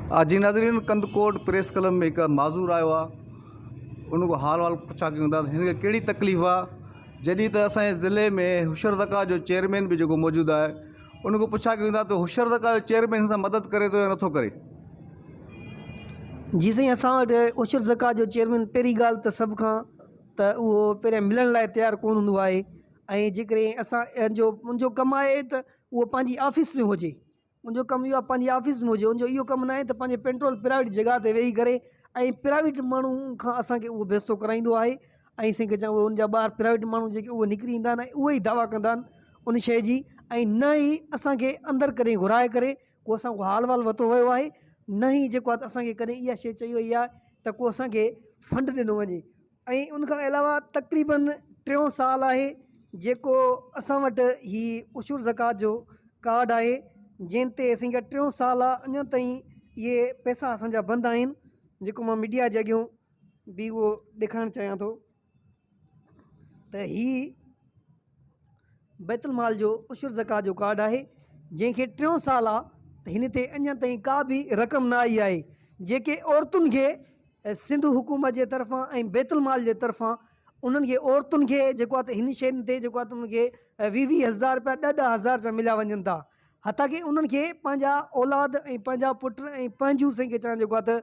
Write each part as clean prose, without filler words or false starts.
جي ناظرين Kandhkot press club ۾ هڪ معذور آيو آ ان کان حال وال پڇا ڪيون ٿا هن کي ڪهڙي تڪليف آ جڏهن ته اسان جي ضلعي ۾ حشر زڪوات جو چيئرمين به جيڪو موجود آهي ان کان پڇا ڪيون ٿا ته حشر زڪوات جو چيئرمين هن سان مدد ڪري ٿو يا نٿو ڪري. جي سائين اسان وٽ عشر زڪوات جو چيئرمين پهرين ڳالهه ته سڀ کان ته اهو پهريان ملڻ لاء تيار ڪونه هوندو آهي ۽ جيڪڏهن اسان جو ان جو ڪم آهي ته اهو پنهنجي آفيس ۾ هجي ان جو ڪم اهو آهي پنهنجي آفيس ۾ هجي ان جو اهو ڪم ناهي ته پنهنجي پيٽرول پرائيويٽ جڳهه تي ويهي ڪري ۽ پرائيويٽ ماڻهو کان اسان کي اهو بيستو ڪرائيندو آهي ۽ سائين ڪچا اهي ان جا ٻار پرائيويٽ ماڻهو جيڪي اهي نڪري ايندا آهن ۽ اهي ئي دعويٰ ڪندا آهن ان شيء جي ۽ نه ئي اسان کي اندر ڪڏهن گهرائي ڪري ڪو اسان کان حال وال ورتو ويو آهي نه ئي جيڪو آهي اسان کي ڪڏهن اها شيء چئي وئي آهي ته ڪو اسان کي فنڊ ڏنو وڃي ۽ ان کان علاوه تقريبن ٽيون سال آهي جيڪو اسان وٽ هي عشر زڪوات جو ڪارڊ آهي جنهن تي اسان کي ٽيون سال آهي اڃا تائين اهي پئسا اسان جا بند آهن جيڪو مان ميڊيا جي اڳيون به اهو ڏيکارڻ چاهيان ٿو ته هي بيت المال جو عشر زڪوات جو ڪارڊ آهي جنهن کي ٽيون سال آ ته هن تي اڃا تائين ڪا به رقم نه آئي آهي جيڪي عورتن کي سنڌ حڪومت جي طرفان ۽ بيت المال جي طرفان انهن کي عورتن کي جيڪو آ ته هن شين تي جيڪو آ ته انهن کي ويهه ويهه هزار رپيا ڏهه ڏهه هزار رپيا مليا وڃن ٿا حتيٰ ڪي انهن کي پنهنجا اولاد ۽ پنهنجا پٽ ۽ پنهنجون سائين کي چوان جيڪو آ ته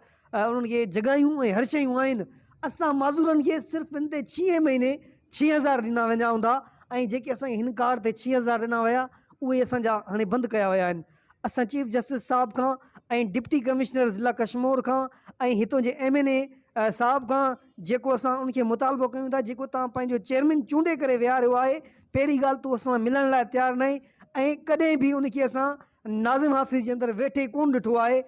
انهن کي جڳهيون ۽ هر شيون آهن اسان معذورن کي صرف ان تي ڇهين مهيني 6000 ڏنا ويندا هوندا ۽ جيڪي اسان کي هن ڪارڊ تي 6000 ڏنا ويا اهي اسان جا هاڻي بند ڪيا ويا آهن اسان چيف جسٽس صاحب کان ۽ ڊپٽي ڪمشنر ضلع ڪشمور کان ۽ هتون جي ايم اين اي صاحب کان جيڪو اسان ان کي مطالبو ڪيون ٿا جيڪو تان پنهنجو چيئرمين چونڊي ڪري ويهاريو آهي پهرين ڳالهه تون اسان سان ملڻ لاء تيار ناهين ۽ ڪڏهن به ان کي اسان ناظم آفيس جي اندر ويٺي ڪونه ڏٺو آهي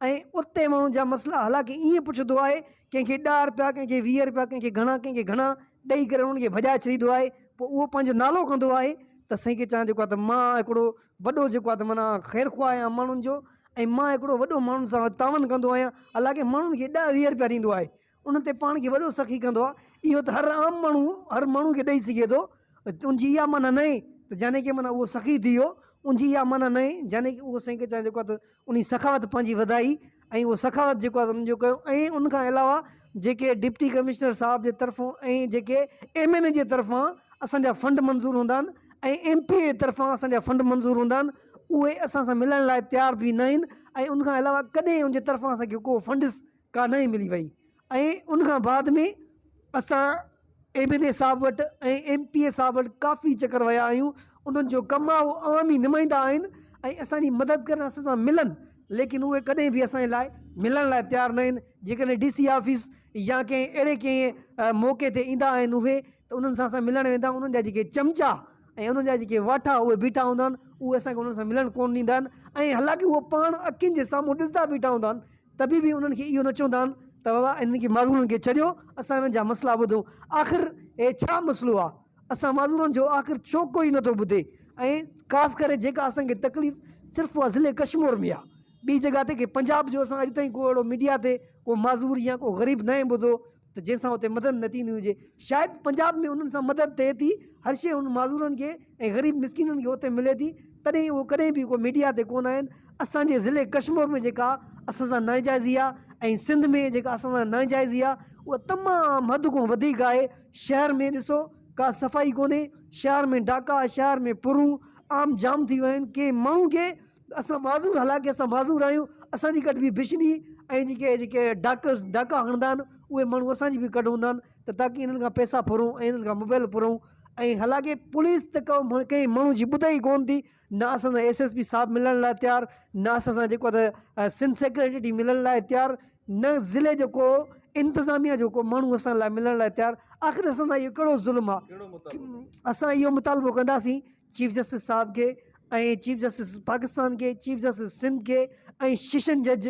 ۽ اتي ماڻهن جا مسئلا حالانڪه ائين پڇندو آهي ڪنهن کي ڏهه رپيا ڪنهن کي 20 رپيا ڪنهن کي گهڻا ڪنهن کي گهڻا ڏئي ڪري انهن کي ڀڄائي ڇڏيندو آهي پوء اهو پنهنجو نالو ڪندو آهي ته سائين کي چوان جيڪو آهي ته مان هڪڙو وڏو جيڪو آهي ته معنيٰ خير خواهه آهيان ماڻهن جو ۽ مان هڪڙو وڏو ماڻهن سان تعاون ڪندو آهيان حالانڪه ماڻهن کي ڏهه 20 رپيا ڏيندو آهي ان تي پاڻ کي وڏو سخي ڪندو آهي اهو ته هر عام ماڻهو هر ماڻهو کي ڏئي سگهي ٿو ان جي اها معنيٰ ناهي ته جاني ڪي معنيٰ اهو سخي ٿي ويو ان جي اها معنيٰ ناهي جاني ڪي اهو سائين کي چاهي جيڪو آهي ته انهي سخاوت پنهنجي وڌائي ۽ اهو سخاوت جيڪو آهي ان جو ڪيو ۽ ان کان علاوه جيڪي ڊپٽي ڪمشنر صاحب جي طرفون ۽ جيڪي ايم اين اي جي طرفان اسان جا فنڊ منظور هوندا آهن ۽ ايم پي اي طرفان اسان جا فنڊ منظور هوندا آهن اهي اسان سان ملڻ لاء تيار به نه آهن ۽ ان کان علاوه ڪڏهن ان جي طرفان اسان کي ڪو فنڊس ڪا نه ملي وئي ۽ ان کان بعد ۾ اسان ايم اين اي صاحب وٽ ۽ ايم پي اي صاحب وٽ ڪافي چڪر ويا آهيون انهن جو ڪم آهي اهو عوامي نمائندا آهن ۽ اسان جي مدد ڪرڻ اسان سان ملن ليڪن اهي ڪڏهن به اسان جي لاء ملڻ لاء تيار نه آهن جيڪڏهن ڊي سي آفيس يا ڪنهن اهڙي ڪنهن موقعي تي ايندا آهن اهي ته انهن سان اسان ملڻ ويندا آهيون انهن جا جيڪي چمچا ۽ انهن جا جيڪي واٺا اهي بيٺا هوندا آهن اهي اسان کي انهن سان ملڻ ڪونه ڏيندا آهن ۽ حالانڪه اهو پاڻ اکين جي سامهون ڏسندا بيٺا هوندا آهن تڏهن به انهن کي اهو نه چوندا آهن ته بابا انهن کي معذورن کي ڇڏيو اسان انهن جا مسئلا ٻڌون آخر هي ڇا مسئلو آهي اسان معذورن جو آخر ڇو ڪوئي نٿو ٻڌي ۽ خاص ڪري جيڪا اسان کي تڪليف صرف اها ضلعي ڪشمور ۾ آهي ٻي جڳهه تي ڪي پنجاب جو اسان اڄ تائين ڪو اهڙو ميڊيا تي ڪو معذور يا ڪو غريب ناهي ٻڌو ته جنهن سان اتي مدد نه ٿيندي هجي. شايد پنجاب ۾ انهن سان مدد ٿئي ٿي، هر شيء انهن معذورن کي ۽ غريب مسڪينن کي اتي ملي ٿي، تڏهن اهو ڪڏهن به ڪو ميڊيا تي ڪونه آيا آهن. اسان جي ضلعي ڪشمور ۾ جيڪا اسان سان ناانجائزي آهي ۽ سنڌ ۾ جيڪا اسان سان ناانجائزي آهي اها تمام حد کان وڌيڪ آهي. شهر ۾ ڏسو ڪا صفائي ڪونهي، شهر ۾ ڊاڪا، شهر ۾ پرون عام جام ٿي ويا آهن، ڪنهن ماڻهو کي اسان معذور حالانڪه اسان معذور آهيون اسان جي ڪڍ به بشني ۽ جيڪي جيڪي ڊاڪ ڊاڪا هڻندا آهن اهي ماڻهو اسان جي به ڪڍ هوندا آهن ته تاڪي انهن کان پئسا ڦرون ۽ انهن کان موبائل ڦرون ۽ حالانڪه پوليس ته ڪو ڪنهن ماڻهو جي ٻڌي ئي ڪون ٿي نه اسان سان ايس ايس پي صاحب ملڻ لاء تيار نه اسان سان جيڪو ته سنڌ سيڪريٽري ملڻ لاء تيار نه ضلعي جو ڪو انتظاميا جو ڪو ماڻهو اسان لاء ملڻ لاء تيار آخر اسان سان اهو ڪهڙو ظلم آهي اسان اهو مطالبو ڪنداسين چيف جسٽس صاحب کي ۽ چيف جسٽس پاڪستان کي چيف جسٽس سنڌ کي ۽ سيشن جج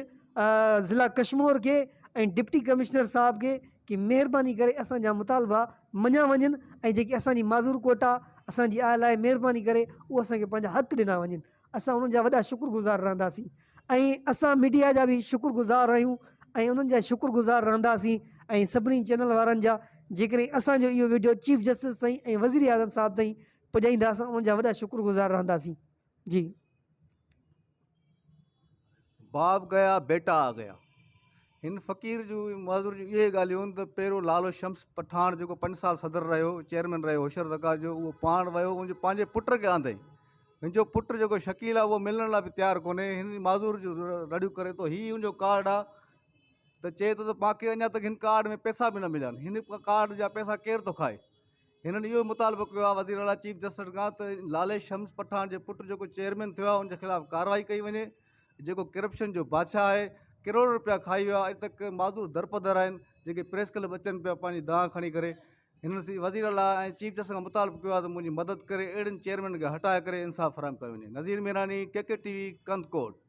ضلع ڪشمور کي ۽ ڊپٽي ڪمشنر صاحب کي ڪي مهرباني ڪري اسان جا مطالبا مڃيا وڃن ۽ جيڪي اسان جي معذور ڪوٽا اسان جي آيل آهي مهرباني ڪري اهو اسان کي پنهنجا حق ڏنا وڃن اسان انهن جا وڏا شڪر گذار رهنداسين ۽ اسان ميڊيا جا به شڪر گذار آهيون ۽ انهن جا شڪر گذار رهنداسين ۽ سڀني چينل وارن جا جيڪڏهن اسان جو اهو ويڊيو چيف جسٽس تائين ۽ وزير اعظم صاحب تائين پڄائيندا اسان انهن جا وڏا شڪر گذار رهنداسين جي. باب گيا بيٽا آ گيا. هن فقير جون معذور جون اهي ڳالهيون آهن ته پهريون لالو شمس پٺاڻ جيڪو پنج سال صدر رهيو چيئرمين رهيو حشر زڪوات جو اهو پاڻ ويو ان جو پنهنجي پٽ کي آندائين هن جو پٽ جيڪو شڪيل آهي اهو ملڻ لاء به تيار ڪونهي هن معذور جون رڙيون ڪري ٿو هي ان جو ڪارڊ آهي ته چئي ٿو ته مانکي اڃا تڪ هن ڪارڊ ۾ پئسا به نه مليا آهن هن ڪارڊ جا پئسا ڪير ٿو کائي هنن اهو مطالبو ڪيو آهي وزير اعليٰ چيف جسٽس کان ته لالي شمس پٺاڻ جي پٽ جيڪو چيئرمين ٿيو آهي ان جي خلاف ڪارروائي ڪئي وڃي جيڪو ڪرپشن جو بادشاهه آهي ڪروڙ روپيا کائي ويو آهي اڄ تڪ معذور درپدر آهن جيڪي پريس ڪلب اچن پيا پنهنجي دانهن کڻي ڪري هنن سي وزير اعليٰ ۽ چيف جسٽس کان مطالبو ڪيو آهي ته منهنجي مدد ڪري اهڙن چيئرمين کي هٽائي ڪري انصاف فراهم ڪيو وڃي Nazir Mirani K K T V Kandhkot.